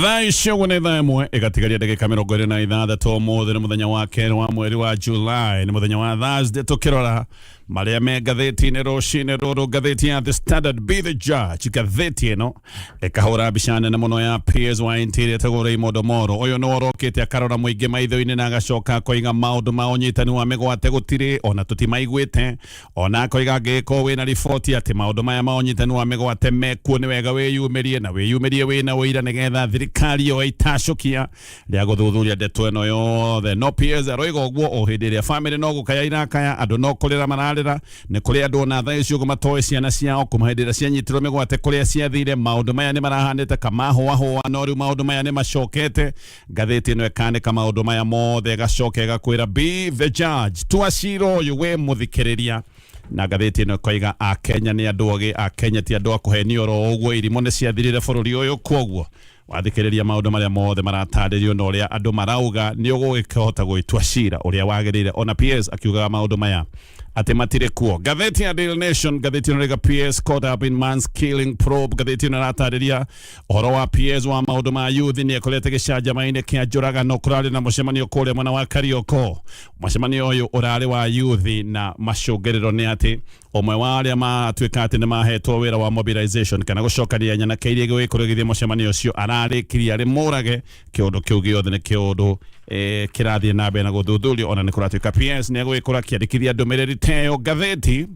Thaa icio ũguo nĩ thaa 1 ĩgatigaria ndagĩka 26. Ũmũthĩ nĩ mũthenya wa kerĩ wa mweri wa July, nĩ mũthenya wa Thursday. Tũkĩrora marĩa me ngathĩti-inĩ rũcinĩ rũrũ, ngathĩti ya The Standard, Be the Judge, ngathĩti ĩno ĩkahũra mbica nene mũno ya PS wa Interior etagwo Raymond Omoro. Ũyũ nĩwe ũrokĩte akarora mũingĩ maitho-inĩ na agacoka akoiga maũndũ ma ũnyitani wa mĩgwate gũtirĩ ona tũtimaiguĩte. Ona akoiga angĩgĩkorwo wĩna riboti atĩ maũndũ maya ma ũnyitani wa mĩgwate mekuo, nĩ wega wĩyumĩrie na wĩyumĩrie wĩna ũira nĩgetha thirikari yoe itacũkia rĩa gũthuthuria ndeto ĩno yothe. No PS aroiga ũguo o hĩndĩ ĩrĩa famĩlĩ no gũkaya irakaya, andũ no kũrĩra mararĩra. Nĩ kũrĩ andũ ona thaa ici ũguo matoĩ ciana ciao kuma hĩndĩ ĩrĩa cianyitirwo mĩgwate kũrĩa ciathire. Maũndũ maya nĩ marahanĩte kamahũahũa, no rĩu maũndũ maya nĩ macokete. Ngathĩti ĩno ĩkanĩka maũndũ maya mothe, ĩgacoka ĩgakwĩra be the judge, tua cira ũyũ wĩ mũthikĩrĩria. Na ngathĩti ĩno ĩkoiga Akenya nĩ andũ ogĩ, Akenya ti andũ a kũhenio oro ũguo, irimũ nĩ ciathirire bũrũri ũyũ. Kwoguo wathikĩrĩria maũndũ marĩa mothe maratarĩrio na ũrĩa andũ marauga, nĩ ũgũgĩkĩhota gwĩtua cira ũrĩa wagĩrĩire. Ona PS akiugaga maũndũ maya atĩ matirĩ kuo. Ngathĩti ya Daily Nation, ngathĩti ĩno ĩrauga PS caught up in man's killing probe. Ngathĩti ĩno ĩratarĩria ũhoro wa PS wa maũndũ ma youth nĩ ekorete gĩcanjama-inĩ kĩa njũragano. Kũrarĩ na mũcemanio kũrĩa mwena wa Karioko. Mũcemanio ũyũ ũrarĩ wa youth na macũngĩrĩro nĩ atĩ ũmwe wa arĩa matuĩka atĩ nĩ mahetwo wĩra wa mobilization kana gũcokania nyanake iria igũgĩkorwo igĩthiĩ mũcemanio ũcio ararĩkirie arĩ mũrage. Kĩũndũ kĩu gĩothe nĩ kĩũndũ kĩrathiĩ na mbere na gũthuthurio. Ona nĩ kũratuĩka PS nĩ egũgĩkorwo akĩandĩkithia ndũmĩrĩri ta ĩyo. Ngathĩti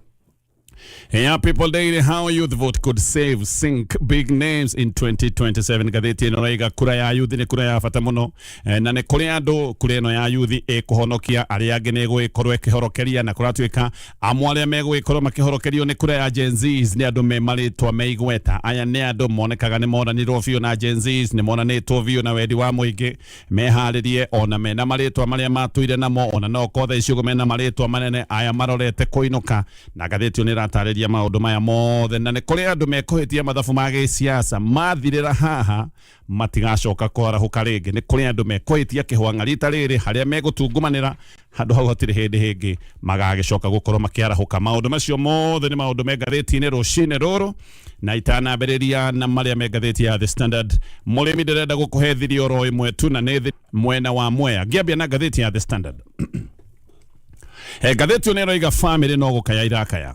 ya People Daily, how youth vote could save sink big names in 2027. Ngathĩti ĩno ĩraiga kura ya youth nĩ kura ya bata mũno, na nĩ kũrĩ andũ kura ĩno ya youth ĩkũhonokia, arĩa angĩ nĩ ĩgũgĩkorwo ĩkĩhorokeria. Na kũratuĩka amwe arĩa megũgĩkorwo makĩhorokerio nĩ kura ya Gen Zs nĩ andũ me marĩtwa me igweta. Aya nĩ andũ monekaga nĩ monanirwo biũ na Gen Zs, nĩ monanĩtwo biũ na wendi wa mũingĩ, meharĩrie ona mena marĩtwa marĩa matũire namo, ona no korwo thaa ici ũguo mena marĩtwa manene, aya marorete kũinũka. Na ngathĩti ĩyo nĩ ĩratarĩria maũndũ maya mothe, na nĩ kũrĩ andũ mekũhĩtia mathabu ma gĩsiasa mathirĩra haha matigacoka kwarahũka rĩngĩ. Nĩ kũrĩ andũ mekũhĩtia kĩhwang'a rita rĩrĩ, harĩa megũtungumanĩra handũ hau hatirĩ hĩndĩ hĩngĩ magagĩcoka gũkorwo makĩarahũka. Maũndũ macio mothe nĩ maũndũ me ngathĩti-inĩ rũcinĩ rũrũ. Na itanambĩrĩria na marĩa me ngathĩti ya The Standard, mũrĩmi ndĩrenda gũkũhe thiri oro ĩmwe tu, na nĩ thiri mwena wa Mwea. Ngĩambia na ngathĩti ya The Standard, ngathĩti ĩyo nĩ ĩroiga famĩlĩ no gũkaya irakaya,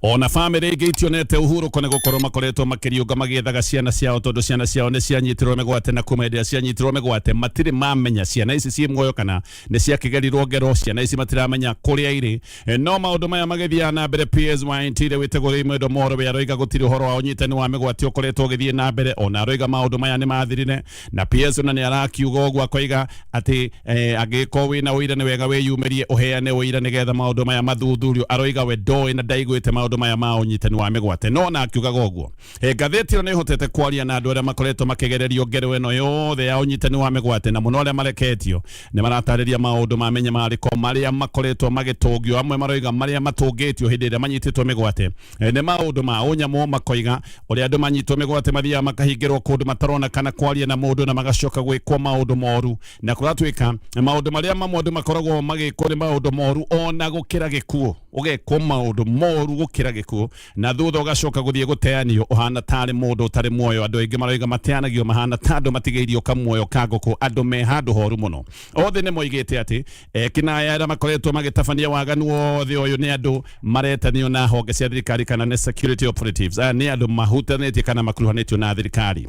ona famĩlĩ ingĩ itionete ũhurũko nĩ gũkorwo makoretwo makĩriũnga magĩethaga ciana ciao, tondũ ciana ciao nĩ cianyitirwo mĩgwate, na kuma hĩndĩ ĩrĩa cianyitirwo mĩgwate matirĩ mamenya ciana ici ciĩ muoyo kana nĩ ciakĩgerirwo ngero. Ciana ici matiramenya kũrĩa irĩ. No maũndũ maya magĩthiaga na mbere, PS wa Interior wĩtagwo Raymond Omoro we aroiga gũtirĩ ũhoro wa ũnyitani wa mĩgwate ũkoretwo ũgĩthiĩ na mbere. Ona aroiga maũndũ maya nĩ mathirire, na PS ona nĩ arakiuga ũguo akoiga atĩ angĩgĩkorwo wĩna ũira nĩ wega wĩyumĩrie ũheane ũira nĩgetha maũndũ maya mathuthurio. Aroiga we ndoĩ na ndaiguĩte maũndũ maya ma ũnyitani wa mĩgwate. No ona akiugaga ũguo, ngathĩti ĩyo nĩ ĩhotete kwaria na andũ arĩa makoretwo makĩgererio ngero ĩno yothe ya ũnyitani wa mĩgwate, na mũno arĩa mareketio nĩ maratarĩria maũndũ ma mĩnyamarĩko marĩa makoretwo magĩtũngio. Amwe maroiga marĩa matũngĩtio hĩndĩ ĩrĩa manyitĩtwo mĩgwate nĩ maũndũ ma ũnyamũ. Makoiga ũrĩa andũ manyitwo mĩgwate mathiaga makahingĩrwo kũndũ matarona kana kwaria na mũndũ, na magacoka gwĩkwo maũndũ moru. Na kũratuĩka maũndũ marĩa mamwe andũ makoragwo magĩkwo nĩ maũndũ moru ona gũkĩra gĩkuũ, ũgekwo maũndũ moru gũkĩra gĩkuũ, na thutha ũgacoka gũthiĩ gũteanio ũhana tarĩ mũndũ ũtarĩ muoyo. Andũ aingĩ maroiga mateanagio mahana ta andũ matigĩirio kamuoyo ka ngũkũ, andũ me handũ horu mũno. Othe nĩ moigĩte atĩ ekinaya arĩa makoretwo magĩtabania waganu wothe ũyũ nĩ andũ maretanio na honge cia thirikari kana nĩ security operatives. Aya nĩ andũ mahutanĩtie kana makuruhanĩtio na thirikari.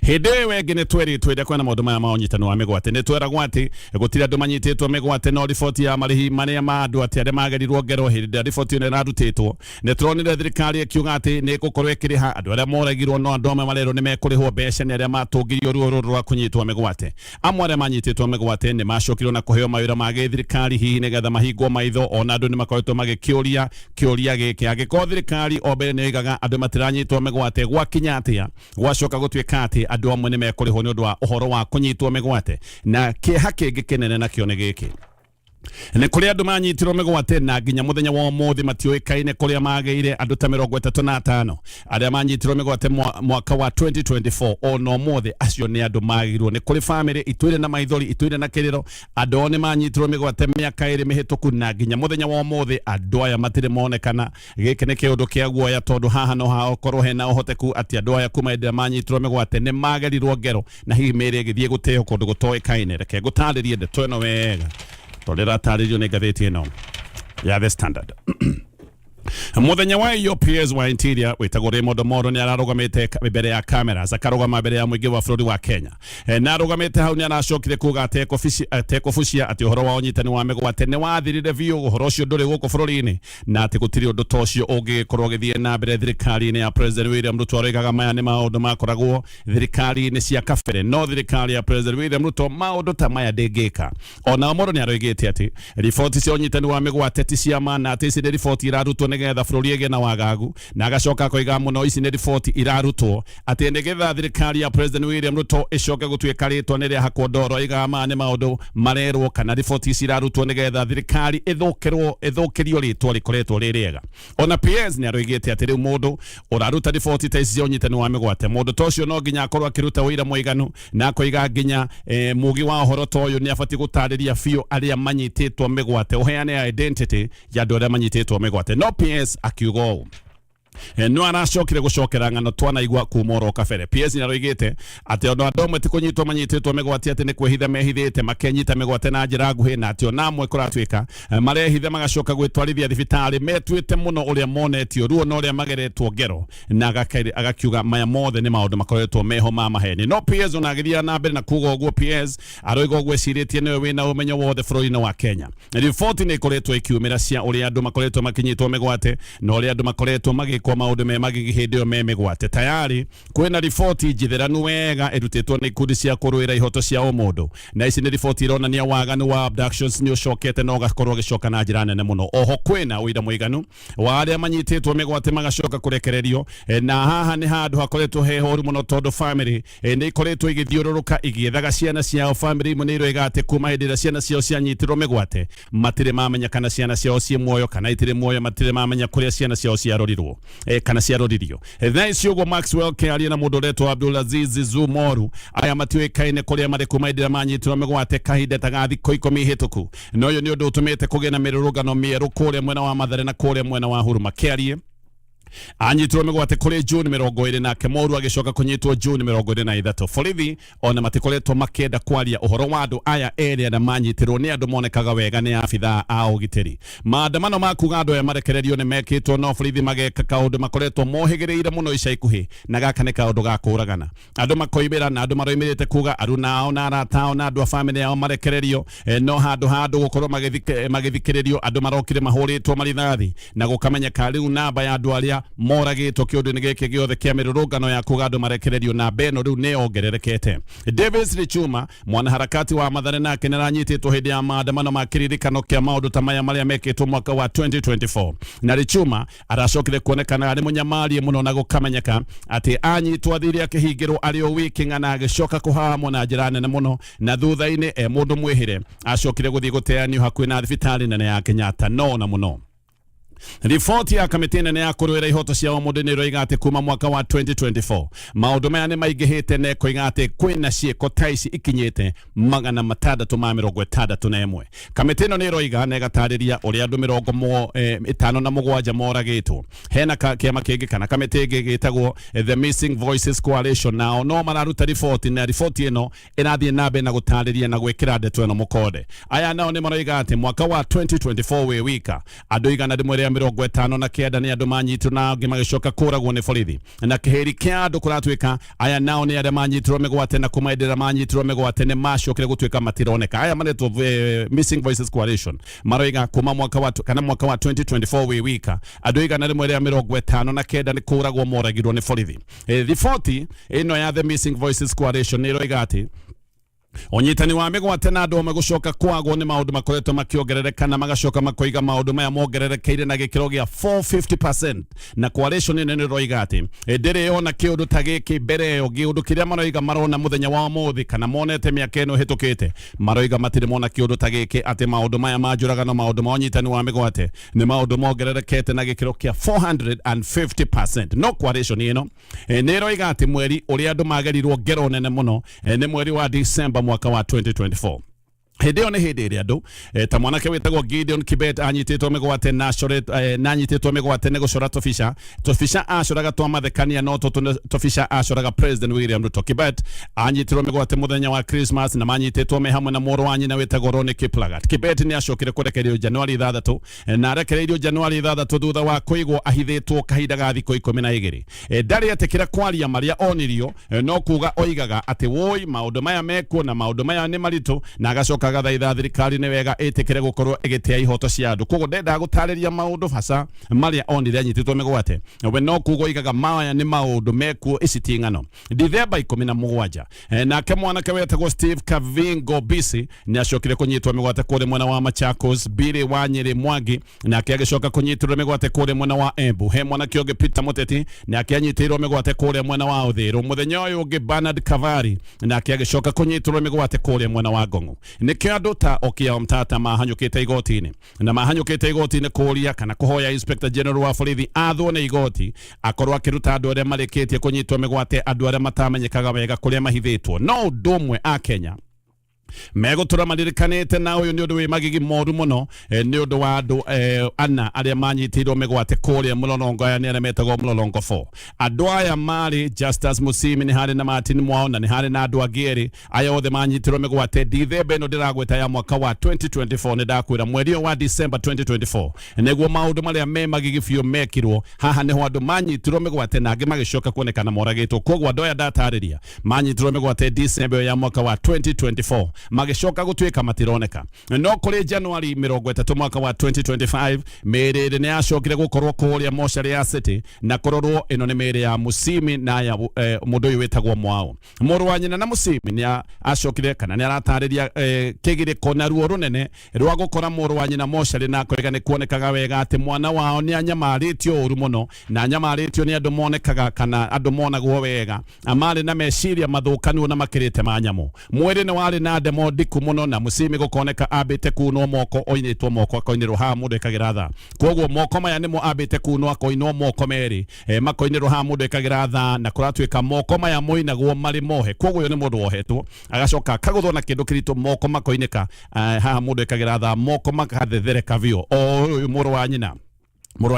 Hĩndĩ ĩyo ĩngĩ nĩ twerĩtwo ĩrĩa kwĩna maũndũ maya ma ũnyitani wa mĩgwate, nĩ tweragwo atĩ gũtirĩ andũ manyitĩtwo mĩgwate, no riboti ya marĩhi marĩa ma andũ atĩ arĩa magerirwo ngero, hĩndĩ ĩrĩa riboti ĩno ĩrarutĩtwo nĩ tũronire thirikari ĩkiuga atĩ nĩ ĩgũkorwo ĩkĩrĩha andũ arĩa moragirwo, no andũ amwe marerwo nĩ mekũrĩhwo mbeca nĩ arĩa matũngirio ruo rũrũ rwa kũnyitwo mĩgwate. Amwe arĩa manyitĩtwo mĩgwate nĩ macokirwo na kũheo mawĩra ma gĩthirikari hihi nĩgetha mahingwo maitho. Ona andũ nĩ makoretwo magĩkĩũria kĩũria gĩkĩ, angĩkorwo thirikari o mbere nĩ yoigaga andũ matiranyitwo mĩgwate, gwakinya atĩa gwacoka gũtuĩka atĩ andũ amwe nĩ mekũrĩhwo nĩ ũndũ wa ũhoro wa kũnyitwo mĩgwate? Na kĩeha kĩngĩ kĩnene nakĩo nĩ gĩkĩ. Nĩ kũrĩ andũ manyitirwo mĩgwate na nginya mũthenya wa ũmũthĩ matiũĩkaine kũrĩa magĩire. Andũ ta 35 arĩa manyitirwo mĩgwate mwaka wa 2024, ona ũmũthĩ acio nĩ andũ magĩirwo. Nĩ kũrĩ famĩlĩ itũire na maithori, itũire na kĩrĩro. Andũ ao nĩ manyitirwo mĩgwate mĩaka 2 mĩhĩtũku na nginya mũthenya wa ũmũthĩ andũ aya matirĩ monekana. Gĩkĩ nĩ kĩũndũ kĩa guoya tondũ haha no hakorwo hena ũhoteku atĩ andũ aya kuma hĩndĩ ĩrĩa manyitirwo mĩgwate nĩ magerirwo ngero na hihi mĩĩrĩ ĩgĩthiĩ gũteo kũndũ gũtoĩkaine. Reke ngũtarĩrie ndeto ĩno wega tondũ ĩratarĩrio nĩ ngathĩti ĩno ya The Standard. Muthenya wa iyo, PS wa Interior wĩtagwo Raymond Omolo nĩ ararũgamĩte mbere ya cameras, akarũgama mbere ya mũingĩ wa bũrũri wa Kenya. Na arũgamĩte hau nĩ aracokire kuga atekũbucia atĩ ũhoro wa ũnyitani wa mĩgwate nĩ wathirire biũ, ũhoro ũcio ndũrĩ gũkũ bũrũri-inĩ, na atĩ gũtirĩ ũndũ ta ũcio ũngĩgĩkorwo ũgĩthiĩ na mbere thirikari-inĩ ya President William Ruto. Aroigaga maya nĩ maũndũ makoragwo thirikari-inĩ cia kabere, no thirikari ya President William Ruto maũndũ ta maya ndĩngĩka. Ona Omolo nĩ aroigĩte atĩ riboti cia ũnyitani wa mĩgwate ti cia ma na atĩ ici nĩ riboti irarutwo nĩgetha bũrũri ĩgĩe na wagagu, na agacoka akoiga mũno ici nĩ riboti irarutwo atĩ nĩgetha thirikari ya President William Ruto ĩcoke gũtuĩka rĩtwa nĩ rĩahakwo ndoro. Aigaga maya nĩ maũndũ marerwo kana riboti ici irarutwo nĩgetha thirikari ĩthũkĩrwo ĩthũkĩrio rĩtwa rĩkoretwo rĩ rĩega. Ona PS nĩ aroigĩte atĩ rĩu mũndũ ũraruta riboti ta ici cia ũnyitani wa mĩgwate, mũndũ ta ũcio no nginya akorwo akĩruta ũira mũiganu, na akoiga nginya mugi wa ũhoro ta ũyũ nĩ abatiĩ gũtarĩria biũ arĩa manyitĩtwo mĩgwate, ũheane identity ya andũ arĩa manyitĩtwo mĩgwate. No PS akiuga ũũ, no aracokire gucokera ng'ano twanaigua kuma oro kabere. PS nĩ aroigĩte atĩ ona andũ amwe ti kũnyitwo manyitĩtwo mĩgwate atĩ nĩ kwĩhitha mehithĩte, makenyita mĩgwate na njĩra nguhĩ, na atĩ ona amwe kũratuĩka marehitha magacoka gwĩtwarithia thibitarĩ metuĩte mũno ũrĩa monetio ruo na ũrĩa mageretwo ngero, na agakiuga maya mothe nĩ maũndũ makoretwo meho ma maheni. No PS ona agĩthiaga na mbere na kuga ũguo, PS aroiga ũguo ecirĩtie nĩwe wĩna ũmenyo wothe bũrũri-inĩ wa Kenya. Riboti nĩ ikoretwo ikiumĩra cia ũrĩa andũ makoretwo makinyitwo mĩgwate na ũrĩa andũ makoretwo magĩkwo maũndũ me magigi hĩndĩ ĩyo me mĩgwate. Tayari kwĩna riboti njitheranu wega ĩrutĩtwo nĩ ikundi cia kũrũĩra ihoto cia ũmũndũ, na ici nĩ riboti ironania waganu wa abductions nĩ ũcokete na ũgakorwo ũgĩcoka na njĩra nene mũno. Oho kwĩna ũira mũiganu wa arĩa manyitĩtwo mĩgwate magacoka kũrekererio. Na haha nĩ handũ hakoretwo he horu mũno tondũ family nĩ ikoretwo igĩthiũrũrũka igĩethaga ciana ciao. Family imwe nĩ iroiga atĩ kuma hĩndĩ ĩrĩa ciana ciao cianyitirwo mĩgwate matirĩ mamenya kana ciana ciao ciĩ muoyo kana itirĩ muoyo, matirĩ mamenya kũrĩa ciana ciao ciarorirwo kana ciaroririo. Thaa ici ũguo Maxwell Kĩaria na mũndũ ũretwo Abdulaziz Zumoru aya matiũĩkaine kũrĩa marĩ kuma hĩndĩ ĩrĩa manyitirwo mĩgwate kahinda ta ga thikũ 10 hĩtũku, na ũyũ nĩ ũndũ ũtũmĩte kũgĩe na mĩrũrũngano mĩerũ kũrĩa mwena wa Mathare na kũrĩa mwena wa Huruma. Kĩarie anyitirwo mĩgwate kũrĩ June 20, nake Moru agĩcoka kũnyitwo June 23. Borithi ona matikoretwo makĩenda kwaria ũhoro wa andũ aya erĩ arĩa manyitirwo nĩ andũ monekaga wega nĩ abithaa a ũgitĩri. Maandamano ma kuga andũ aya marekererio nĩ mekĩtwo, no borithi mageka kaũndũ makoretwo mohĩgĩrĩire mũno ica ikuhĩ, na gaka nĩ kaũndũ ga kũragana. Andũ makoimĩra na andũ maroimĩrĩte kuga aruna ao na arata ao na andũ a famĩlĩ yao marekererio. No handũ ha andũ gũkorwo magĩthikĩrĩrio, andũ marokire mahũrĩtwo marithathi na gũkamenyeka rĩu namba ya andũ arĩa moragĩtwo kĩũndũ-inĩ gĩkĩ gĩothe kĩa mĩrũrũngano ya kuga andũ marekererio, namba ĩno rĩu nĩ yongererekete. Davis Richuma, mwanaharakati wa Mathare, nake nĩ aranyitĩtwo hĩndĩ ya maandamano ma kĩririkano kĩa maũndũ ta maya marĩa mekĩtwo mwaka wa 2024, na Richuma aracokire kuonekana arĩ mũnyamarie mũno na gũkamenyeka atĩ anyitwo athire akĩhingĩrwo arĩ o wiki ng'ana, agĩcoka kũhahamwo na njĩra nene mũno, na thutha-inĩ e mũndũ mwĩhĩre acokire gũthiĩ gũteanio hakuhĩ na thibitarĩ nene ya Kenyatta. No na mũno riboti ya kamĩtĩ nene ya kũrũĩra ihoto cia ũmũndũ nĩ ĩroiga atĩ kuma mwaka wa 2024 maũndũ maya nĩ maingĩhĩte, na ĩkoiga atĩ kwĩna ciĩko ta ici ikinyĩte 661. Kamĩtĩ ĩno nĩ ĩroiga na ĩgatarĩria ũrĩa andũ 57 moragĩtwo. Hena kĩama kĩngĩ kana kamĩtĩ ĩngĩ gĩtagwo The Missing Voices Coalition, nao no mararuta riboti, na riboti ĩno ĩrathiĩ na mbere na gũtarĩria na gwĩkĩra ndeto ĩno mũkonde. Aya nao nĩ maroiga atĩ mwaka wa 2024 wĩ wika andũ 159 nĩ andũ manyitirwo na angĩ magĩcoka kũragwo nĩ borithi, na kĩhĩri kĩa andũ kũratuĩka aya nao nĩ arĩa manyitirwo mĩgwate, na kuma hĩndĩ ĩrĩa manyitirwo mĩgwate nĩ macokire gũtuĩka matironeka. Aya maretwo Missing Voices Coalition maroiga kuma mwaka wa kana mwaka wa 2024 wĩ wika andũ 159 nĩ kũragwo moragirwo nĩ borithi. Riboti ĩno ya The Missing Voices Coalition nĩ ĩroiga atĩ Ũnyitani wa mĩgwate na andũ amwe gũcoka kwagwo nĩ maũndũ makoretwo makĩongerereka na magacoka makoiga maũndũ maya mongererekeire na gĩkĩro gĩa 450%, na coalition ĩno nĩ ĩroiga atĩ ndĩrĩ yona kĩũndũ ta gĩkĩ mbere ĩyo. Kĩũndũ kĩrĩa maroiga marona mũthenya wa ũmũthĩ kana monete mĩaka ĩno ĩhĩtũkĩte, maroiga matirĩ mona kĩũndũ ta gĩkĩ, atĩ maũndũ maya ma njũragano, maũndũ ma ũnyitani wa mĩgwate nĩ maũndũ mongererekete na gĩkĩro kĩa 450%. No coalition ĩno nĩ ĩroiga atĩ mweri ũrĩa andũ magerirwo ngero nene mũno nĩ mweri wa December mwaka wa 2024. Hĩndĩ ĩyo nĩ hĩndĩ ĩrĩa andũ ta mwanake wĩtagwo Gideon Kibet anyitĩtwo mĩgwate na na anyitĩtwo mĩgwate nĩ gũcora tũbica tũbica acoraga twa mathekania, no tũtũ tũbica acoraga President William Ruto. Kibet anyitirwo mĩgwate mũthenya wa Christmas na manyitĩtwo me hamwe na mũrũ wa nyina wĩtagwo Ronnie Kiplagat. Kibet nĩ acokire kũrekererio Januari 6, na arekereirio Januari 6 thutha wa kũigwo ahithĩtwo kahinda ga thikũ 12. Ndarĩ etĩkĩra kwaria marĩa onirio, no kuga oigaga atĩ woi, maũndũ maya mekuo na maũndũ maya nĩ maritũ, na agacoka agathaitha thirikari nĩ wega ĩtĩkĩre gũkorwo ĩgĩtĩa ihoto cia andũ. Koguo ndendaga gũtarĩria maũndũ hasa marĩa onire anyitĩtwo mĩgwate, we no kuga oigaga maya nĩ maũndũ mekuo, ici ti ng'ano. Dithemba 17, nake mwanake wetagwo Steve Kavingo Bisi nĩ acokire kũnyitwo mĩgwate kũrĩa mwena wa Machakos. Billy wa Nyeri Mwangi nake agĩcoka kũnyitĩrwo mĩgwate kũrĩa mwena wa Embu. He mwanake ũngĩ Peter Muteti nake anyitĩirwo mĩgwate kũrĩa mwena wa Uthiru. Mũthenya ũyũ ũngĩ Bernard Kavari nake agĩcoka kũnyitĩrwo mĩgwate kũrĩa mwena wa Ngong'u. Nĩkĩo andũ ta Okiya Omtata mahanyũkĩte igoti-inĩ, na mahanyũkĩte igoti-inĩ kũria kana kũhoya Inspector General wa borithi athwo nĩ igoti akorwo akĩruta andũ arĩa marĩkĩtie kũnyitwo mĩgwate, andũ arĩa matamenyekaga wega kũrĩa mahithĩtwo. No ũndũ ũmwe a Kenya megũtũra maririkanĩte na ũyũ nĩ ũndũ wĩ magigi moru mũno, nĩ ũndũ wa andũ ana arĩa manyitĩirwo mĩgwate kũrĩa mũlolongo. Aya nĩ arĩa metagwo Mũlolongo 4. Andũ aya marĩ Justus Musimi, nĩ harĩ na Martin Mwao, na nĩ harĩ na andũ angĩ erĩ. Aya othe manyitĩrwo mĩgwate Dithemba ĩno ndĩragweta ya mwaka wa 2024. Nĩ ndakwĩra mweri ũyũ wa December 2024 nĩguo maũndũ marĩa me magigi biũ mekirwo. Haha nĩho andũ manyitirwo mĩgwate na angĩ magĩcoka kuonekana moragĩtwo. Koguo andũ aya ndatarĩria manyitirwo mĩgwate December ĩyo ya mwaka wa 2024, magĩcoka gũtuĩka matironeka. No kũrĩ Januari 30 mwaka wa 2025, mĩĩrĩ ĩrĩ nĩ yacokire gũkorwo kũrĩa mocarĩ ya City na kũrorwo ĩno nĩ mĩĩrĩ ya Musimi na ya mũndũ ũyũ wĩtagwo Mwao, mũrũ wa nyina na Musimi. Nĩ acokire kana nĩ aratarĩria kĩgirĩko na ruo rũnene rwa gũkora mũrũ wa nyina mocarĩ, na akoiga nĩ kuonekaga wega atĩ mwana wao nĩ anyamarĩtio ũru mũno, na anyamarĩtio nĩ andũ monekaga kana andũ monagwo wega marĩ na meciria mathũkanu na makĩrĩte ma nyamũ. Mwĩrĩ nĩ warĩ na ndemo ndiku mũno, na Musimi gũkoneka ambĩte kunwo moko, oinĩtwo moko akoinĩrwo haha mũndũ ekagĩra thaa. Koguo moko maya nĩmo ambĩte kunwo, akoinwo moko merĩ, makoinĩrwo haha mũndũ ekagĩra thaa, na kũratuĩka moko maya moinagwo marĩ mohe. Koguo ũyũ nĩ mũndũ wohetwo, agacoka akagũthwo na kĩndũ kĩritũ, moko makoinĩka, haha mũndũ ekagĩra thaa, moko makathethereka biũ. O ũyũ mũrũ wa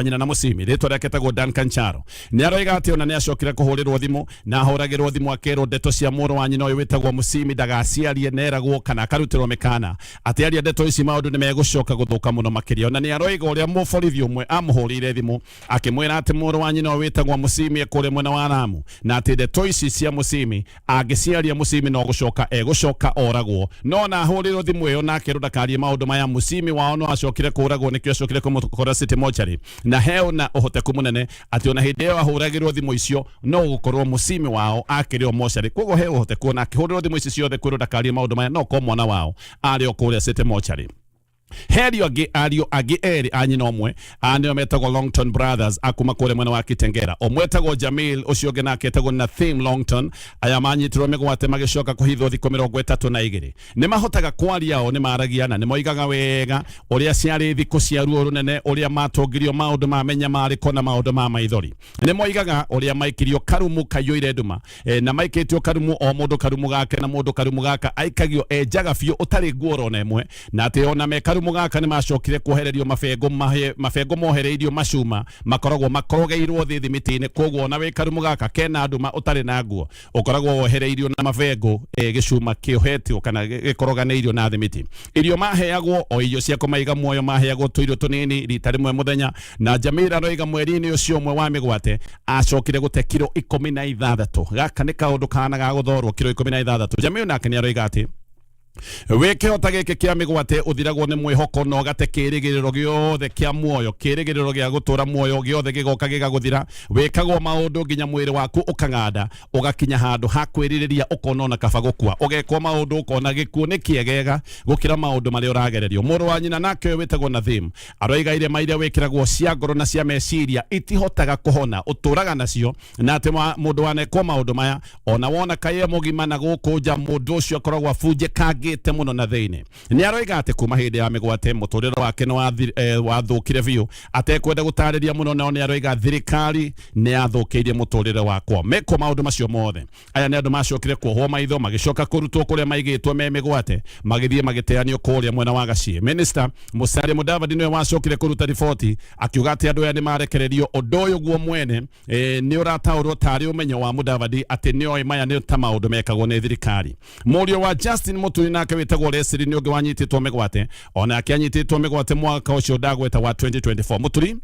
nyina na Musimi, rĩtwa rĩake etagwo Duncan Charo, nĩ aroiga atĩ ona nĩ acokire kũhũrĩrwo thimũ, na ahũragĩrwo thimũ akerwo ndeto cia mũrũ wa nyina ũyũ wĩtagwo Musimi ndagaciarie, neragwo kana akarutĩrwo mĩkana atĩ aria ndeto ici maũndũ nĩ megũcoka gũthũka mũno makĩria. Ona nĩ aroiga ũrĩa mũborithi ũmwe amũhũrĩire thimũ akĩmwĩra atĩ mũrũ wa nyina ũyũ wĩtagwo Musimi ekũrĩa mwena wa Lamu, na atĩ ndeto ici cia Musimi angĩciaria, Musimi no gũcoka egũcoka oragwo. No na ahũrĩrwo thimũ ĩyo na akerwo ndakarie maũndũ maya, Musimi wao no acokire kũragwo. Nĩkĩo acokire kũmũkora City Mortuary, na he ona ũhoteku mũnene atĩ ona hĩndĩ ĩyo ahũragĩrwo thimũ icio no gũkorwo Musimi wao akĩrĩ o mocarĩ. Koguo he ũhoteku ona akĩhũrĩrwo thimũ ici ciothe kwĩrwo ndakarie maũndũ maya, no korwo mwana wao arĩ o kũrĩa City Mortuary. Herio angĩ, ariũ angĩ erĩ a nyina ũmwe, a nĩo metagwo Longton Brothers akuma kũrĩa mwena wa Kitengera. Ũmwe etagwo Jamil, ũcio ũngĩ nake etagwo Nathim Longton. Aya manyitirwo mĩgwate magĩcoka kũhithwo thikũ 32. Nĩ mahotaga kwaria, o nĩ maragia na nĩ moigaga wega ũrĩa ciarĩ thikũ cia ruo rũnene, ũrĩa matongirio maũndũ ma mĩnyamarĩko na maũndũ ma maithori. Nĩ moigaga ũrĩa maikirio karumu kaiyũire nduma, na maikĩtio karumu, o mũndũ karumu gake, na mũndũ karumu gaka aikagio enjaga biũ ũtarĩ nguo ona ĩmwe, na atĩ ona me karumu gaka nĩ macokire kuohererio mabengo, mabengo mohereirio macuma makoragwo makorogeirwo thĩ thimiti-inĩ. Koguo ona wĩ karumu gaka kena nduma ũtarĩ na nguo, ũkoragwo wohereirio na mabengo, gĩcuma kĩohetwo kana gĩkoroganĩirio na thimiti. Irio maheagwo o irio cia kũmaiga muoyo, maheagwo tũirio tũnini rita rĩmwe mũthenya. Na Jamila aroiga mweri-inĩ ũcio ũmwe wa mĩgwate acokire gũte kiro 16. Gaka nĩ kaũndũ kana ga gũthorwo, kiro 16. Jamil nake nĩ aroiga atĩ Wĩ kĩhota gĩkĩ kĩa mĩgwate ũthiragwo nĩ mwĩhoko na ũgate kĩĩrĩgĩrĩro gĩothe kĩa muoyo. Kĩĩrĩgĩrĩro gĩa gũtũũra muoyo gĩothe gĩgoka gĩgagũthira. Wĩkagwo maũndũ nginya mwĩrĩ waku ũkang'anda, ũgakinya handũ ha kwĩrirĩria ũkona ona kaba gũkua. Ũgekwo maũndũ ũkona gĩkuũ nĩ kĩegega gũkĩra maũndũ marĩa ũragererio. Mũrũ wa nyina nake ũyũ wĩtagwo Nadhim aroiga irema iria wĩkĩragwo cia ngoro na cia meciria itihotaga kũhona, ũtũũraga nacio na atĩ mũndũ wanekwo maũndũ maya ona wona kaĩ e mũgima na gũkũ nja mũndũ ũcio akoragwo abunjĩkangĩte mũno na thĩinĩ. Nĩ aroiga atĩ kuma hĩndĩ ya mĩgwate mũtũrĩre wake nĩ wathũkire biũ atekwenda gũtarĩria mũno, nao nĩ aroiga thirikari nĩ yathũkĩirie mũtũrĩre wakwa. Mekwo maũndũ macio mothe, aya nĩ andũ macokire kuohwo maitho magĩcoka kũrutwo kũrĩa maigĩtwo me mĩgwate magĩthiĩ magĩteanio kũrĩa mwena wa Gaciĩ. Minister Musalia Mudavadi nĩwe wacokire kũruta riboti akiuga atĩ andũ aya nĩ marekererio. Ũndũ ũyũ guo mwene nĩ ũrataũrwo tarĩ ũmenyo wa Mudavadi atĩ nĩoĩ maya nĩ ta maũndũ mekagwo nĩ thirikari. Mũriũ wa Justin Muturi nake wĩtagwo Leslie nĩ ũngĩ wanyitĩtwo mĩgwate, onake anyitĩtwo mĩgwate mwaka ũcio ndagweta wa 2024. Muturi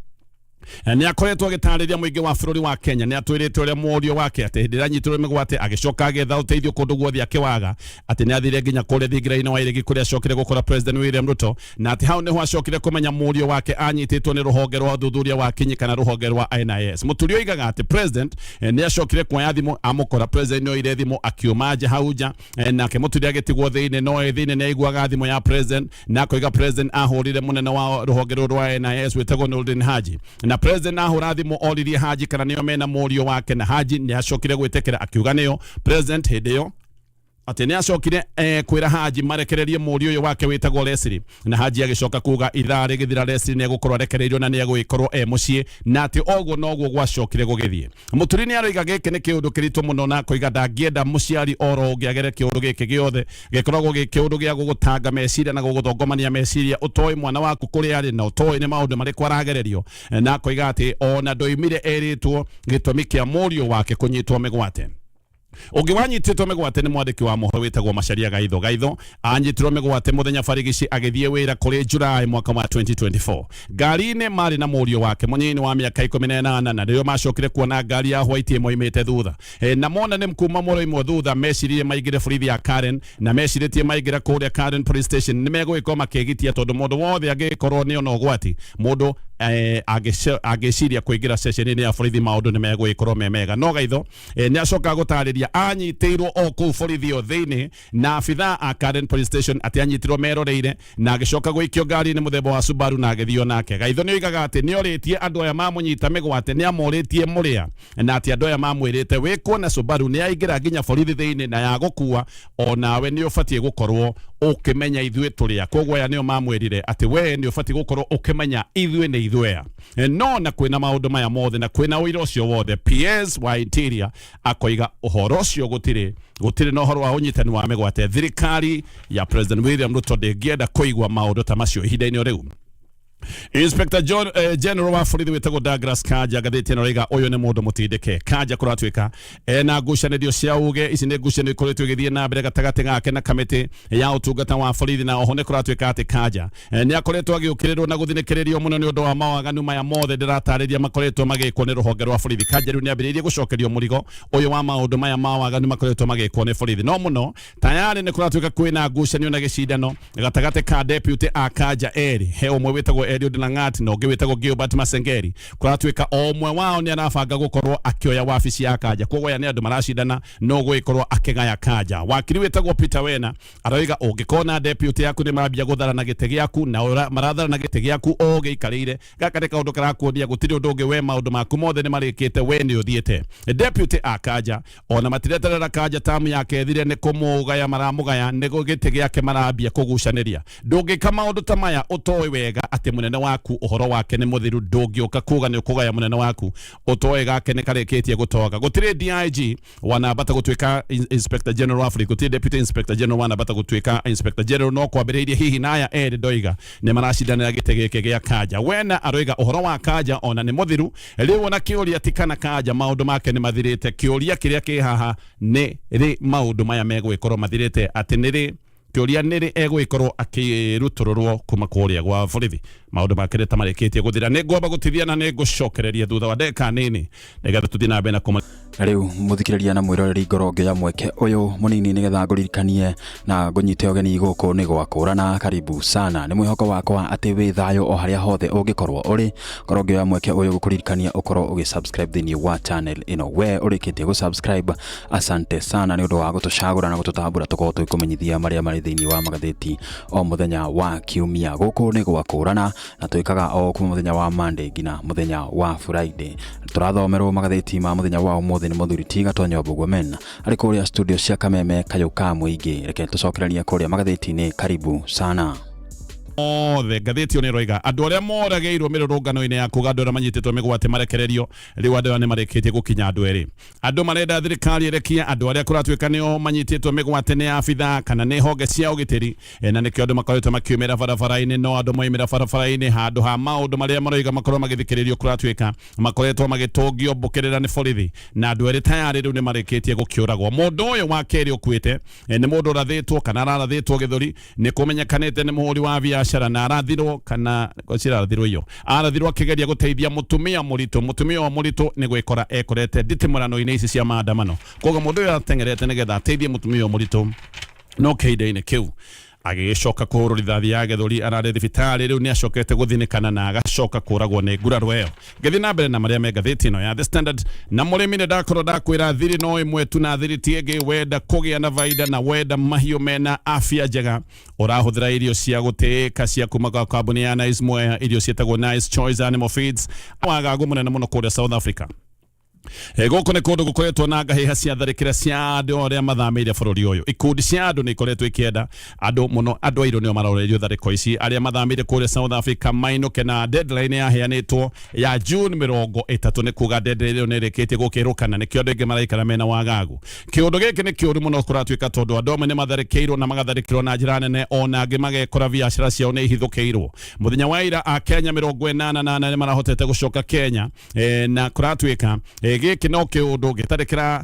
nĩ akoretwo agĩtarĩria mũingĩ wa bũrũri wa Kenya, nĩ atwĩrĩte ũrĩa mũriũ wake atĩ hĩndĩ ĩrĩa anyitirwo mĩgwate agĩcoka agĩetha ũteithio kũndũ guothe akĩwaga, atĩ nĩ athire nginya kũrĩa thingira-inĩ wa iregi kũrĩa acokire gũkora President William Ruto, na atĩ hau nĩho acokire kũmenya mũriũ wake anyitĩtwo nĩ rũhonge rwa ũthuthuria wa kinyi kana rũhonge rwa NIS. Mũturi oigaga atĩ President nĩ acokire kuoya thimũ amũkora President nĩ oire thimũ akiuma nja hau nja, nake Mũturi agĩtigwo thĩinĩ, no e thĩinĩ nĩ aiguaga thimũ ya President na akoiga President ahũrire mũnene wa rũhonge rũrũ rwa NIS wĩtagwo Nurdin Haji, na President ahũra thimũ oririe Haji kana nĩo mena mũriũ wake, na Haji nĩ acokire gwĩtĩkĩra akiuga nĩo. President hĩndĩ ĩyo atĩ nĩ acokire kwĩra Haji marekererie mũriũ ũyũ wake wĩtagwo Leslie, na Haji agĩcoka kuga ithaa rĩgĩthira Leslie nĩ egũkorwo arekereirio na nĩ egũgĩkorwo e mũciĩ, na atĩ oguo noguo gwacokire gũgĩthiĩ. Mũturi nĩ aroiga gĩkĩ nĩ kĩũndũ kĩritũ mũno, na akoiga ndangĩenda mũciari oro ũngĩ agere kĩũndũ gĩkĩ gĩothe gĩkoragwo gĩ kĩũndũ gĩa gũgũtanga meciria na gũgũthongomania meciria ũtoĩ mwana waku kũrĩa arĩ na ũtoĩ nĩ maũndũ marĩkũ aragererio, na akoiga atĩ ona ndoimire erĩtwo gĩtũmi kĩa mũriũ wake kũnyitwo mĩgwate. Ũngĩ wanyitĩtwo mĩgwate nĩ mwandĩki wa mohoro wĩtagwo Macharia Gaitho. Gaitho anyitirwo mĩgwate mũthenya barigici agĩthiĩ wĩra kũrĩ July mwaka wa 2024. Ngari-inĩ marĩ na mũriũ wake mũnini wa mĩaka 18, na rĩrĩa macokire kuona ngari ya white ĩmoimĩte thutha, na mona nĩ kuma mũroimwo thutha, meciririe maingĩre borithi ya Karen, na mecirĩtie maingĩra kũrĩa Karen Police Station nĩ megũgĩkorwo makĩgitia, tondũ mũndũ wothe angĩgĩkorwo nĩ ona ũgwati mũndũ angĩciria kũingĩra ceceni-inĩ ya borithi maũndũ nĩ megũgĩkorwo me mega. No Gaitho nĩ acoka gũtarĩria anyitĩirwo o kũu borithi ĩyo thĩinĩ na abithaa a Karen Police Station atĩ anyitirwo meroreire na agĩcoka gũikio ngari-inĩ mũthemba wa Subaru na agĩthio nake. Gaitho nĩ oigaga atĩ nĩ orĩtie andũ aya mamũnyita mĩgwate, nĩ amorĩtie mũrĩa, na atĩ andũ aya mamwĩrĩte wĩkwo na Subaru nĩ yaingĩra nginya borithi thĩinĩ na yagũkua o nawe nĩ ũbatiĩ gũkorwo ũkĩmenya ithuĩ tũrĩa. Koguo aya nĩo mamwĩrire atĩ we nĩ ũbatiĩ gũkorwo ũkĩmenya ithuĩ nĩ ithuĩ aya. No na kwĩna maũndũ maya mothe na kwĩna ũira ũcio wothe, PS wa Interior akoiga ũhoro ũcio gũtirĩ na ũhoro wa ũnyitani wa mĩgwate. Thirikari ya President William Ruto ndĩngĩenda kũigua maũndũ ta macio ihinda-inĩ o rĩu. Inspector General wa borithi wĩtagwo Douglas Kanja ngathĩti ĩno raiga ũyũ nĩ mũndũ mũtindĩke. Kanja kũratuĩka ena ngucanĩrio cia uge, ici nĩ ngucanĩrio ikoretwo igĩthiĩ na mbere gatagatĩ gake na kamĩtĩ ya ũtungata wa borithi, na oho nĩ kũratuĩka atĩ Kanja nĩ akoretwo agĩũkĩrĩrwo na gũthinĩkĩrĩrio mũno nĩ ũndũ wa mawaganu maya mothe ndĩratarĩria makoretwo magĩkwo nĩ rũhonge rwa borithi. Kanja rĩu nĩ ambĩrĩirie gũcokerio mũrigo ũyũ wa maũndũ maya ma waganu makoretwo magĩkwo nĩ borithi. No mũno tayarĩ nĩ kũratuĩka kwĩna ngucanio na gĩcindano gatagatĩ ka deputy a Kanja erĩ, he ũmwe wĩtagwo Eliud Langat na ũngĩ wĩtagwo Gilbert Masengeri. Kũratuĩka o ũmwe wao nĩ arabanga gũkorwo akĩoya wabici ya Kanja, koguo aya nĩ andũ maracindana no gũgĩkorwo akĩgaya Kanja. Wakiri wĩtagwo Peter Wena aroiga ũngĩkona deputy yaku nĩ mambia gũtharana gĩtĩ gĩaku na maratharana gĩtĩ gĩaku o ũgĩikarĩire, gaka nĩ kaũndũ karakuonia gũtirĩ ũndũ ũngĩ, we maũndũ maku mothe nĩ marĩkĩte, we nĩ ũthiĩte. Deputy a Kanja ona matireterera Kanja tamu yake ĩthire, nĩ kũmũgaya maramũgaya, nĩ gĩtĩ gĩake marambia kũgucanĩria. Ndũngĩka maũndũ ta maya ũtoĩ wega atĩ mũnene waku ũhoro wake nĩ mũthiru. Ndũngĩũka kuga nĩ ũkũgaya mũnene waku ũtoĩ gake nĩ karĩkĩtie gũtoga. Gũtirĩ DIG wanambata gũtuĩka Inspector General wa borithi, gũtirĩ Deputy Inspector General wanambata gũtuĩka Inspector General, no kwambĩrĩirie hihi na aya erĩ ndoiga nĩ maracindanĩra gĩtĩ gĩkĩ gĩa Kanja. Wena aroiga ũhoro wa Kanja ona nĩ mũthiru rĩu, ona kĩũria ti kana Kanja maũndũ make nĩ mathirĩte, kĩũria kĩrĩa kĩ haha nĩ rĩ maũndũ maya megũgĩkorwo mathirĩte, atĩ nĩ rĩ. Kĩũria nĩrĩ egũgĩkorwo akĩrutũrũrwo kuma kũrĩa gwa borithi. Maũndũ make nĩ ta marĩkĩtie gũthira. Nĩ ngwamba gũtithia na nĩ ngũcokereria thutha wa ndagĩka nini nĩgetha tũthiĩ na mbere na kũma. Na rĩu mũthikĩrĩria na mwĩroreri ngorwo ngĩoya mweke ũyũ mũnini nĩgetha ngũririkanie na ngũnyite ũgeni gũkũ nĩ gwakũrana. Karibu sana. Nĩ mwĩhoko wakwa atĩ wĩ thayũ o harĩa hothe ũngĩkorwo ũrĩ. Ngorwo ngĩoya mweke ũyũ gũkũririkania ũkorwo ũgĩ subscribe thĩinĩ wa channel ĩno. We ũrĩkĩtie gũ subscribe, asante sana nĩ ũndũ wa gũtũcagũra na gũtũtambũra tũkorwo tũgĩkũmenyithia marĩa marĩ thĩinĩ wa magathĩti o mũthenya wa kiumia. Gũkũ nĩ gwakũrana na twĩkaga o kuma mũthenya wa Monday nginya mũthenya wa Friday. Tũrathomerwo magathĩti ma mũthenya wa ũmũthĩ nĩ mũthuri ti Gatonyo Mbũguo-Men arĩ kũrĩa studio cia Kameme Kayũ ka Mũingĩ. Reke tũcokererie kũrĩa magathĩti-inĩ. Karibu sana. Othe ngathĩti ĩyo nĩ ĩroiga andũ arĩa moragĩirwo mĩrũrũngano-inĩ ya kuga andũ arĩa manyitĩtwo mĩgwate marekererio rĩu andũ aya nĩ marĩkĩtie gũkinya andũ erĩ. Andũ marenda thirikari ĩrekie andũ arĩa kũratuĩka nĩo manyitĩtwo mĩgwate nĩ abithaa kana nĩ honge cia ũgitĩri. Na nĩkĩo andũ makoretwo makiumĩra barabara-inĩ, no andũ moimĩra barabara-inĩ handũ ha maũndũ marĩa maroiga makorwo magĩthikĩrĩrio kũratuĩka makoretwo magĩtũngio mbũkĩrĩra nĩ borithi, na andũ erĩ tayarĩ rĩu nĩ marĩkĩtie gũkĩũragwo. Mũndũ ũyũ wa kerĩ ũkuĩte nĩ mũndũ ũrathĩtwo kana ararathĩtwo gĩthũri, nĩ kũmenyekanĩte nĩ mũhũri wa biacara na arathirwo kana cirarathirwo iyo arathirwo akĩgeria gũteithia mũtumia mũritũ. Mũtumia ũyũ mũritũ nĩ gwĩkora ekorete nditimũrano-inĩ ici cia maandamano, koguo mũndũ ũyũ ateng'erete nĩgetha ateithie mũtumia ũyũ mũritũ, no kĩhinda-inĩ kĩu agĩgĩcoka kũhũrwo rithathi ya gĩthũri. Ararĩ thibitarĩ, rĩu nĩ acokete gũthinĩkana na agacoka kũragwo nĩ nguraro ĩyo. Ngĩthiĩ na mbere na marĩa me ngathĩti ĩno ya The Standard, na mũrĩmi nĩ ndakorwo ndakwĩra thiri no ĩmwe tu na thiri ti ĩngĩ. Wenda kũgĩa na baida na wenda mahiũ mena afya njega, ũrahũthĩra irio cia gũtĩĩka cia kuma kwa kambuni ya Nice Mwea, irio ciĩtagwo Nice Choice Animal Feeds. Wagagu mũnene mũno kũrĩa South Africa. Gũkũ nĩ kũndũ gũkoretwo na ngahĩha cia tharĩkĩra cia andũ arĩa mathamĩire bũrũri ũyũ. Ikundi cia andũ nĩ ikoretwo ikĩenda andũ mũno, andũ airũ nĩo marorerio tharĩko ici, arĩa mathamĩire kũrĩa South Africa mainũke, na deadline yaheanĩtwo ya June 30, nĩ kuga deadline ĩyo nĩ ĩrĩkĩtie gũkĩrũkana, nĩkĩo andũ aingĩ maraikara mena wagagu. Kĩũndũ gĩkĩ nĩ kĩũru mũno kũratuĩka tondũ andũ amwe nĩ matharĩkĩirwo na magatharĩkĩrwo na njĩra nene, ona angĩ magekora biacara ciao nĩ ihithũkĩirwo. Mũthenya wa ira a Kenya 84 nĩ marahotete gũcoka Kenya. Na kũratuĩka gĩkĩ no kĩũndũ gĩtarĩ kĩra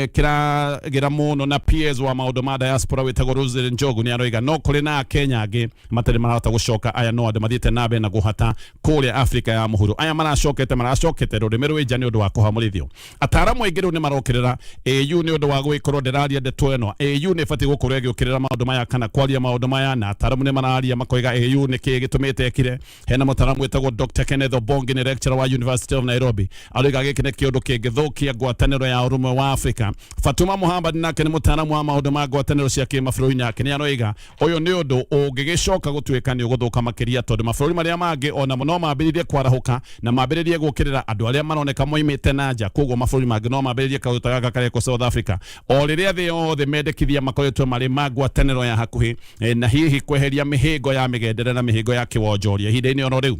kĩragĩra mũno, na PS wa maũndũ ma diaspora wĩtagwo Roselyn Njogu nĩ aroiga no kũrĩ na Akenya angĩ matarĩ marahota gũcoka. Aya no andũ mathiĩte na mbere na kũhata kũrĩa Afrika ya mũhuro. Aya maracokete rũrĩmĩ rwĩ nja nĩ ũndũ wa kũhamũrithio. Ataaramu aingĩ rĩu nĩ marokĩrĩra AU nĩ ũndũ wa gũgĩkorwo ndĩraria ndeto ĩno. AU nĩ ĩbatiĩ gũkorwo ĩgĩũkĩrĩra maũndũ maya kana kwaria maũndũ maya, na ataaramu nĩ mararia makoiga AU nĩ kĩĩ gĩtũmĩte ĩkire. Hena mũtaaramu wĩtagwo Dr Kenneth Obongi, nĩ lecturer wa University of Nairobi, aroiga gĩkĩ nĩ kĩũndũ kĩngĩthũkia ngwatanĩro ya ũrũmwe wa Afrika. Fatuma Muhammad nake nĩ mũtaaramu wa maũndũ ma ngwatanĩro cia kĩmabũrũri, nake nĩ aroiga ũyũ nĩ ũndũ ũngĩgĩcoka gũtuĩka nĩ ũgũthũka makĩria, tondũ mabũrũri marĩa mangĩ onamo no mambĩrĩrie kwarahũka na mambĩrĩrie gũkĩrĩra andũ arĩa maroneka moimĩte na nja. Koguo mabũrũri mangĩ no mambĩrĩrie kaũndũ ta gaka karekwo South Africa, o rĩrĩa thĩ yothe mendekithia makoretwo marĩ ma ngwatanĩro ya hakuhĩ na hihi kweheria mĩhĩngo ya mĩgendere na mĩhĩngo ya kĩwonjoria ihinda-inĩ oro rĩu.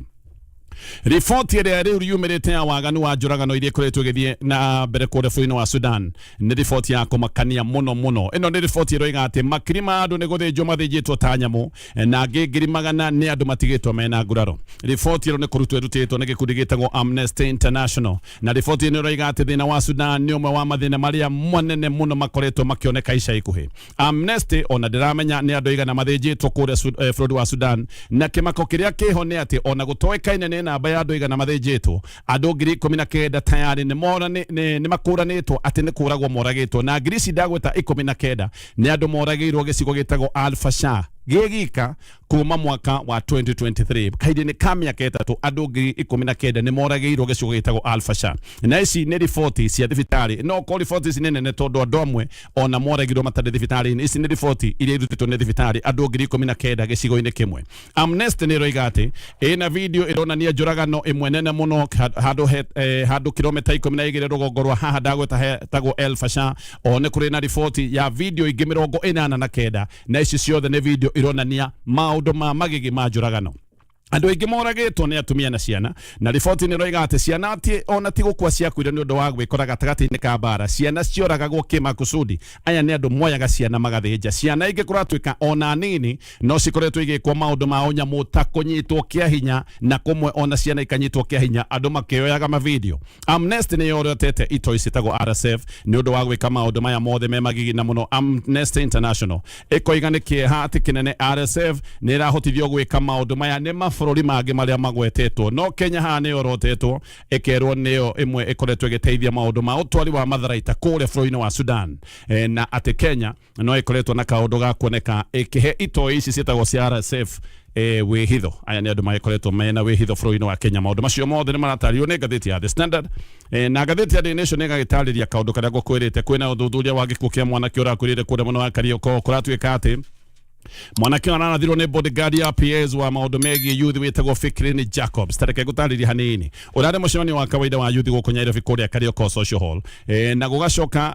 Riboti ĩrĩa rĩu yumĩrĩte ya waganu wa njũragano iria ikoretwo ĩgĩthiĩ na mbere kũrĩa bũrũri-inĩ wa Sudan nĩ riboti ya kũmakania mũno mũno. Ĩno nĩ riboti ĩroiga atĩ makiri ma andũ nĩ gũthĩnjwo mathĩnjĩtwo ta nyamũ, na angĩ 100,000 nĩ andũ matigĩtwo mena nguraro. Riboti ĩno nĩ kũrutwo ĩrutĩtwo nĩ gĩkundi gĩtagwo Amnesty International, na riboti ĩno ĩroiga atĩ thĩna wa Sudan nĩ ũmwe wa mathĩna marĩa manene mũno makoretwo makĩoneka ica ikuhĩ. Amnesty ona ndĩramenya nĩ andũ aigana mathĩnjĩtwo kũrĩa bũrũri wa Sudan, na kĩmako kĩrĩa kĩho nĩ atĩ ona gũtoĩkaine nĩ namba ya andũ aigana mathĩnjĩtwo, andũ 19,000 tayarĩ nĩ makũranĩtwo atĩ nĩ kũragwo moragĩtwo, na ngiri ici ndagweta 19 nĩ andũ moragĩirwo gĩcigo gĩtagwo Al Fasher gĩgika kuma mwaka wa 2023. Kahinda-inĩ ka mĩaka 3 andũ 19,000 nĩ moragĩirwo gĩcigo gĩtagwo Al Fasher, na ici nĩ riboti cia thibitarĩ. No ko riboti ici nĩ nene tondũ andũ amwe ona moragirwo matarĩ thibitarĩ-inĩ. Ici nĩ riboti iria irutĩtwo nĩ thibitarĩ, andũ 19,000 gĩcigo-inĩ kĩmwe. Amnesty nĩ ĩroiga atĩ ĩna video ĩronania njũragano ĩmwe nene mũno handũ kilomita 12 rũgongo rwa haha ndagweta hetagwo El Fasher. O nĩ kũrĩ na riboti ya video ingĩ 89, na ici ciothe nĩ video ironania maũndũ ma magigi ma njũragano. Andũ aingĩ moragĩtwo nĩ atumia na ciana, na riboti nĩ ĩroiga atĩ ciana ti ona ti gũkua ciakuire nĩ ũndũ wa gwĩkora gatagatĩ-inĩ ka mbara. Ciana cioragagwo kĩmakusudi. Aya nĩ andũ moyaga ciana magathĩnja ciana. Ingĩ kũratuĩka ona nini no cikoretwo igĩkwo maũndũ ma ũnyamũ ta kũnyitwo kĩa hinya, na kũmwe ona ciana ikanyitwo kĩa hinya andũ makĩoyaga mavideo. Amnesty nĩ yorotete itoi ciĩtagwo RSF nĩ ũndũ wa gwĩka maũndũ maya mothe me magigi na mũno. Amnesty International ĩkoiga nĩ kĩeha atĩ kĩnene RSF nĩ ĩrahotithio gwĩka maũndũ maya nĩ mabũrũri mangĩ marĩa magwetetwo, no Kenya haha nĩ yorotetwo ĩkerwo nĩyo ĩmwe ĩkoretwo ĩgĩteithia maũndũ ma ũtwari wa matharaita kũrĩa bũrũri-inĩ wa Sudan, na atĩ Kenya no ĩkoretwo na kaũndũ ga kuoneka ĩkĩhe itoi ici ciĩtagwo cia RSF wĩhitho. Aya nĩ andũ magĩkoretwo mena wĩhitho bũrũri-inĩ wa Kenya. Maũndũ macio mothe nĩ maratarĩrio nĩ ngathĩti ya The Standard, na ngathĩti ya Daily Nation ĩgagĩtarĩria kaũndũ karĩa ngũkwĩrĩte. Kwĩna ũthuthuria wa gĩkuũ kĩa mwanake ũrakuĩrĩire kũrĩa mwena wa Kariokor. Kũratuĩka atĩ mwanake ũyũ ararathirwo nĩ bodyguard ya PS wa maũndũ megiĩ youth wĩtagwo Fikrini Jacobs. Tareke ngũtarĩrie hanini. Ũrarĩ mũcemanio wa kawaida wa youth gũkũ Nairobi kũrĩa Kariokor Social Hall, na gũgacoka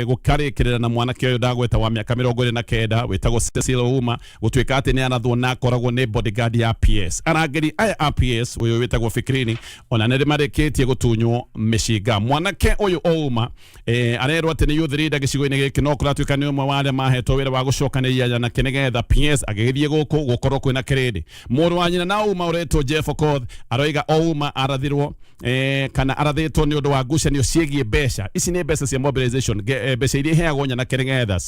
gũkarĩkĩrĩra na mwanake ũyũ ndagweta wa mĩaka 29 wĩtagwo Cecil Ouma gũtuĩka atĩ nĩ arathwo na akoragwo nĩ bodyguard ya PS. Arangĩri aya a PS ũyũ wĩtagwo Fikrini ona nĩ marĩkĩtie gũtunywo mĩcinga. Mwanake ũyũ Ouma arerwo atĩ nĩ youth leader gĩcigo-inĩ gĩkĩ, no kũratuĩka nĩ ũmwe wa arĩa mahetwo wĩra wa gũcokanĩrĩria anake nĩgetha PS agĩgĩthiĩ gũkũ gũkorwo kwĩna kĩrĩndĩ. Mũrũ wa nyina na Ouma ũretwo Jeff Okoth aroiga Ouma arathirwo kana arathĩtwo nĩ ũndũ wa ngucanio ciĩgiĩ mbeca. Ici nĩ mbeca cia mobilization, mbeca iria iheagwo nyanake nĩgetha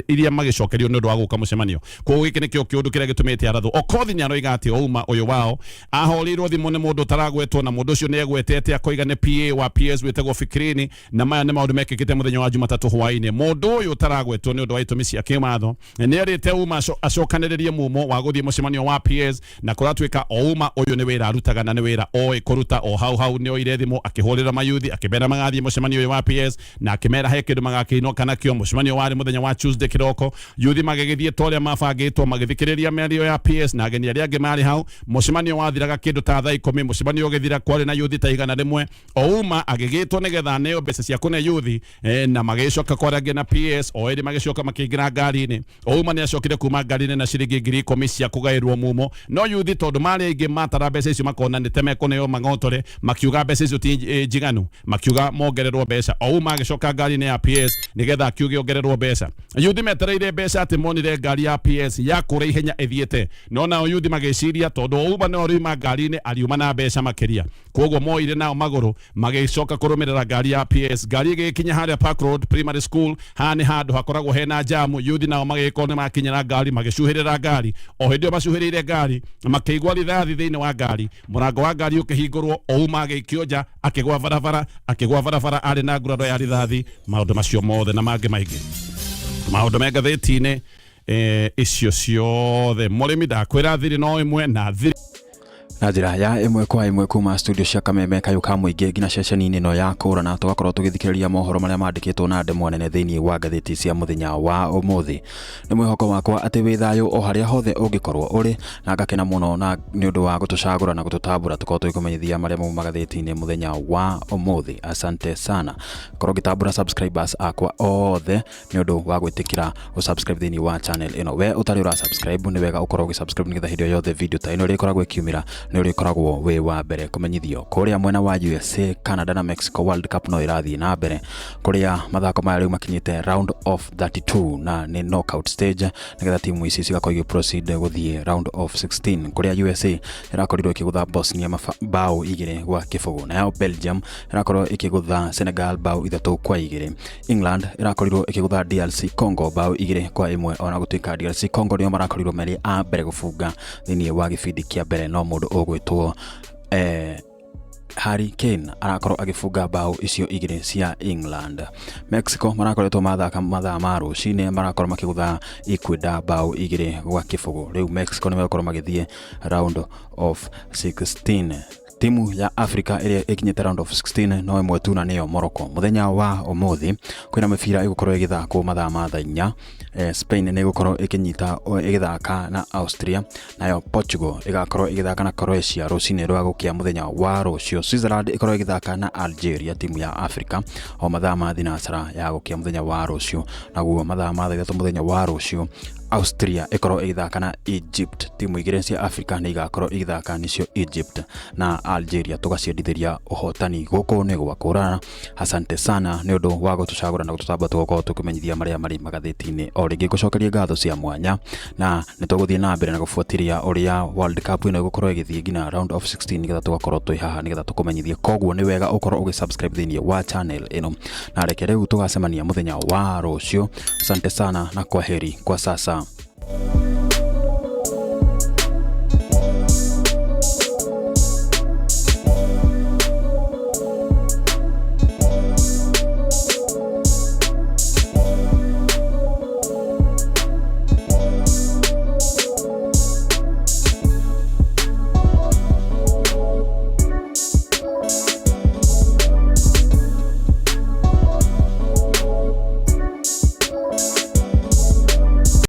iria magĩcokerio nĩ ũndũ wa gũka mũcemanio. Koguo gĩkĩ nĩkĩo kĩũndũ kĩrĩa gĩtũmĩte arathwo. Okoth nĩ aroiga atĩ Ouma ũyũ wao ahũrĩirwo thimũ nĩ mũndũ ũtaragwetwo, na mũndũ ũcio nĩ egwetete akoiga nĩ PA wa PS wĩtagwo Fikirini, na maya nĩ maũndũ mekĩkĩte mũthenya wa Jumatatũ hwaĩ-inĩ. Mũndũ ũyũ ũtaragwetwo nĩ ũndũ wa itũmi cia kĩwatho nĩ erĩte Ouma acokanĩrĩrie mumo wa gũthiĩ mũcemanio wa PS, na kũratuĩka Ouma ũyũ nĩ wĩra arutaga na nĩ wĩra oĩ kũruta. O hau hau nĩ oire thimũ akĩhũrĩra mayuthi akĩmera magathiĩ mũcemanio ũyũ wa PS na akĩmera he kĩndũ magakĩinũka nakĩo. Mũcemanio warĩ mũthenya wa Tuesday kĩroko. Yuthi magĩgĩthiĩ ta ũrĩa mabangĩtwo, magĩthikĩrĩria mĩario ya PS na ageni arĩa angĩ marĩ hau. Mũcemanio wathiraga kĩndũ ta thaa 10. Mũcemanio ũgĩthira kwarĩ na yuthi ta 100. Ouma agĩgĩtwo nĩgetha aneo mbeca cia kũne yuthi, na magĩcoka kwarangia na PS. O ĩrĩ magĩcoka makĩingĩra ngari-inĩ. Ouma nĩ acokire kuma ngari-inĩ na ciringi 10,000 cia kũgaĩrwo mumo, no yuthi tondũ marĩ aingĩ matara mbeca icio makona nĩ temekũneo mang'otore, makiuga mbeca icio ti njiganu, makiuga mongererwo mbeca. Ouma agĩcoka ngari-inĩ ya PS nĩgetha akiuge ongererwo mbeca. Yuthi metereire mbeca atĩ monire ngari ya PS ya kũrĩa ihenya ĩthiĩte, no nao yuthi magĩciria tondũ Ouma nĩwe ũriuma ngari-inĩ ariuma na mbeca makĩria, koguo moire nao magũrũ magĩcoka kũrũmĩrĩra ngari ya PS. Ngari ĩgĩkinya harĩa Park Road Primary School. Haha nĩ handũ hakoragwo hena jamu. Yuthi nao magĩgĩkorwo nĩ makinyĩra ngari, magĩcuhĩrĩra ngari. O hĩndĩ ĩyo macuhĩrĩire ngari, makĩigua rithathi thĩinĩ wa ngari. Mũrango wa ngari ũkĩhingũrwo, Ouma agĩikio nja, akĩgwa barabara, akĩgwa barabara arĩ na nguraro ya rithathi. Maũndũ macio mothe na mangĩ maingĩ, maũndũ me ngathĩti-inĩ icio ciothe. Mũrĩmi ndakwĩra thiri no ĩmwe na thiri Na njĩra ya ĩmwe kwa ĩmwe kuma studio cia Kameme kayũ ka mũingĩ nginya ceceni-inĩ ĩno ya Kũrana, tũgakorwo tũgĩthikĩrĩria mohoro marĩa mandĩkĩtwo na ndemwa nene thĩinĩ wa ngathĩti cia mũthenya wa ũmũthĩ. Nĩ mwĩhoko wakwa atĩ wĩ thayũ o harĩa hothe ũngĩkorwo ũrĩ, na ngakena mũno na nĩ ũndũ wa gũtũcagũra na gũtũtambũra tũkorwo tũgĩkũmenyithia marĩa mauma magathĩti-inĩ mũthenya wa ũmũthĩ. Asante sana. Korwo ngĩtambũra subscribers akwa othe nĩ ũndũ wa gwĩtĩkĩra gũ-subscribe thĩinĩ wa channel ĩno. We ũtarĩ ũra subscribe, nĩ wega ũkorwo ũgĩ-subscribe nĩgetha hĩndĩ o yothe video ta ĩno ĩrĩkoragwo ĩkiumĩra nĩ ũrĩkoragwo wĩ wa mbere kũmenyithio. Kũrĩa mwena wa USA, Canada na Mexico, World Cup no ĩrathiĩ na mbere, kũrĩa mathako maya rĩu makinyĩte round of 32 na nĩ knockout stage nĩgetha timu ici cigakorwo igĩ proceed gũthiĩ round of 16, kũrĩa USA ĩrakorirwo ĩkĩgũtha Bosnia bao 2-0, nayo Belgium ĩrakorwo ĩkĩgũtha Senegal bao 3-2. England ĩrakorirwo ĩkĩgũtha DRC Congo bao 2-1, ona gũtuĩka DRC Congo nĩo marakorirwo marĩ a mbere gũbunga thĩinĩ wa gĩbindi kĩa mbere, no mũndũ ũgwĩtwo Harry Kane arakorwo agĩbunga bao icio 2 cia England. Mexico marakoretwo mathaka mathaa ma rũcinĩ, marakorwo makĩgũtha Ecuador bao 2-0. Rĩu Mexico nĩmegũkorwo magĩthiĩ round of 16. Timu ya Africa ĩrĩa ĩkinyĩte round of 16 no ĩmwe tu na nĩyo Morocco. Mũthenya wa ũmũthĩ kwĩna mĩbira ĩgũkorwo ĩgĩthakwo mathaa ma thaa 4. Spain nĩ ĩgũkorwo ĩkĩnyita ĩgĩthaka na Austria, nayo Portugal ĩgakorwo ĩgĩthaka na Croatia rũcinĩ rwa gũkĩa mũthenya wa rũciũ. Switzerland ĩkorwo ĩgĩthaka na Algeria, timu ya Africa, o mathaa ma thinacara ya gũkĩa mũthenya wa rũciũ. Naguo mathaa ma thaa 3 mũthenya wa rũciũ, Austria ĩkorwo ĩgĩthaka na Egypt. Timu igĩrĩ cia Africa nĩ igakorwo igĩthaka, nĩcio Egypt na Algeria. Tũgaciendithĩria ũhotani. Gũkũ nĩ gwakũrana. Asante sana nĩ ũndũ wa gũtũcagũra na gũtũtamba tũgũkorwo tũkĩmenyithia marĩa marĩ magathĩti-inĩ. O rĩngĩ ngũcokeria ngatho cia mwanya, na nĩ tũgũthiĩ na mbere na gũbuatĩrĩra ũrĩa World Cup ĩno ĩgũkorwo ĩgĩthiĩ nginya round of 16, nĩgetha tũgakorwo twĩ haha nĩgetha tũkũmenyithie. Koguo nĩ wega ũkorwo ũgĩ-subscribe thĩinĩ wa channel ĩno, na reke rĩu tũgacemania mũthenya wa rũciũ. Asante sana na kwaheri kwa sasa.